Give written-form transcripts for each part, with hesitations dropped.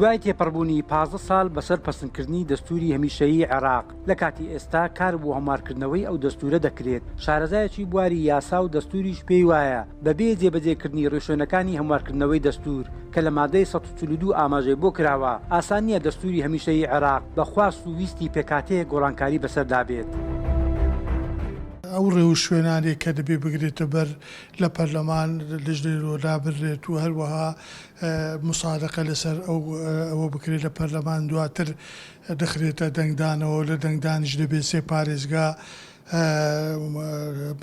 دوای تێپەڕبوونی 15 ساڵ بەسەر پەسندکردنی دەستووری هەمیشەیی عێراق، لە کاتی ئێستا کار بۆ هەموارکردنەوەی ئەو دەستوورە دەکرێت، شارەزایەکی بواری یاسا و دەستووریش پێی وایە بەبێ جێبەجێکردنی ڕێوشوێنەکانی هەموارکردنەوەی دەستوور کە لە مادەی 142 ئاماژەی بۆ کراوە، ئاسان نییە دەستووری هەمیشەیی عێراق بە خواست و ویستی پێکهاتەیەک گۆڕانکاری بەسەردا بێت. ئەو ڕێوشوێنانەی کە دەبێ بگرێتە بەر لە پەرلەمان لجنەی لۆ لابرێت و هەروەها موسادەقە لەسەر ئەو ئەوە بکرێت لە پەرلەمان دواتر دەخرێتە دەنگدانەوە لە دەنگدانیش دەبێت سێ پارێزگا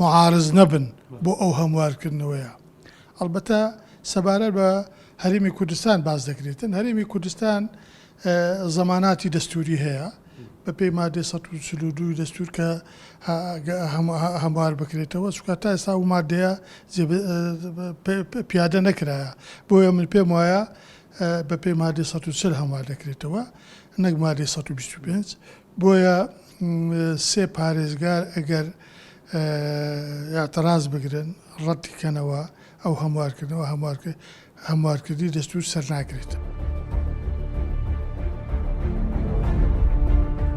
معارز نەبن بۆ ئەو هەموارکردنەوەیە ئەڵبەتە سەبارەت بە هەرێمی کوردستان باس دەکرێتن هەرێمی کوردستان زەماناتی دەستوری هەیە بە پێی مادەی 142 دەستور کە هەموار بکرێتەوە چونکە تا ئێستا ئەو مادەیە پیادە نەکرایە بۆیە من پێم وایە بە پێی مادەی 140 هەموار دەکرێتەوە نەک مادەی 125 بۆیە سێ پارێزگار ئەگەر اعتراض بگرن ڕەتی کەنەوە ئەو هەموارکردنەوە هەموارکردنی دەستور سەرناگرێت.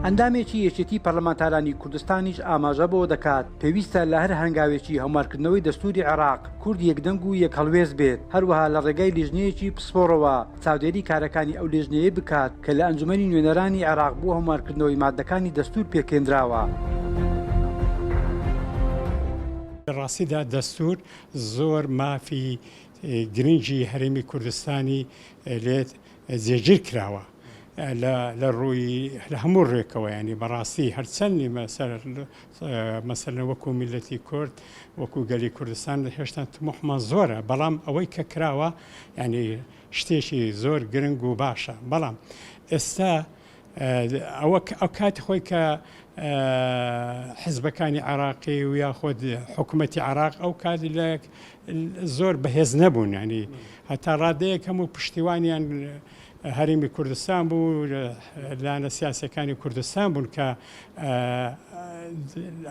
ئەندامێکی یەکێتی پەرلەمانتارانی کوردستانیش ئاماژە بەوە دەکات، پێویستە لە هەر هەنگاوێکی هەموارکردنەوەی دەستوری عێراق، کورد یەکدەنگ و یەکهەڵوێست بێت، هەروەها لە ڕێگای لیژنەیەکی پسپۆڕەوە چاودێری کارەکانی ئەو لێژنەیە بکات کە لە ئەنجومەنی نوێنەرانی عێراق بۆ هەموارکردنەوەی ماددەکانی دەستور پێکهێنراوە. لە ڕاستیدا دەستور زۆر مافی گرنگی هەرێمی کوردستانی لێ جێگیر کراوە لە ڕووی لە هەموو ڕێکەوە ینی بەڕاستی هەرچەند مەسەلەن وەکو میلەتی کورد وەکو گەلی کوردستان هێشتا تموحمان زۆرە بەڵام ئەوەی کە کراوە ینی شتێکی زۆر گرنگ و باشە بەڵام ئێستا ئەوە ئەو کاتی خۆی کە حزبەکانی عراقی و یاخود حکوومەتی عراق ئەو کات لە زۆر بەهێز نەبوون ینی هەتا ڕادەیەک هەموو پشتیوانیان هەرێمی کوردستان بوو لایەنە سیاسەکانی کوردستان بوون کە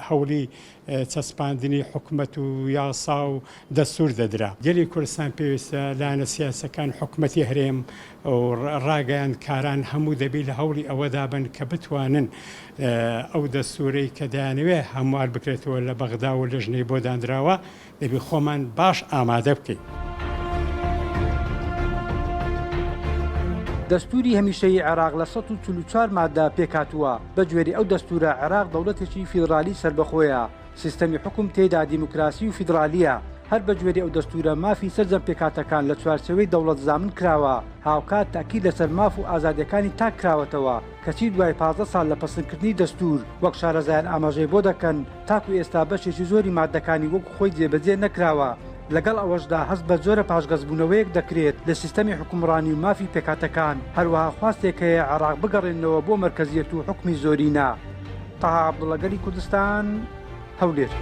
هەوڵی چەسپاندنی حکومەت و یاسا و دەستور دەدرا. گەلی کوردستان پێویستە لایەنە سیاسەکان، حکومەتی هەرێم و ڕاگەیاندکاران هەموو دەبی لە هەوڵی ئەوەدا بن کە بتوانن ئەو دەستورەی کە دەیانەوێ هەموار بکرێتەوە لە بەغدا و لێژنەی بۆ دانراوە دەبی خۆمان باش ئامادە بکەین. دەستوری هەمیشەیی عێراق لە 144 مادە پێکهاتووە، بەگوێرەی ئەو دەستوورە عێراق دەوڵەتێکی فیدڕالی سەربەخۆیە، سیستەمی حوکم تێیدا دیموکراسی و فیدڕالییە، هەر بەگوێرەی ئەو دەستوورە مافی سەرجەم پێکهاتەکان لە چوارچێوەی دەوڵەت زامن کراوە، هاوکات تەئکید لەسەر ماف و ئازادییەکانی تاک کراوەتەوە، کەچی دوای 15 ساڵ لە پەسندکردنی دەستوور، وەک شارەزایان ئاماژەی بۆ دەکەن، تاکو ئێستا بەشێکی زۆری ماددەکانی وەکو خۆی جێبەجێ نەکراوە، لەگەڵ ئەوەشدا هەست بە جۆرە پاشگەزبوونەوەیەک دەکرێت لە سیستەمی حوکمڕانی و مافی پێکهاتەکان، هەروەها خواستێک هەیە عێراق بگەڕێننەوە بۆ مەرکەزیەت و حوکمی زۆرینە. تەها عەبدوڵا گەلی کوردستان، هەولێر.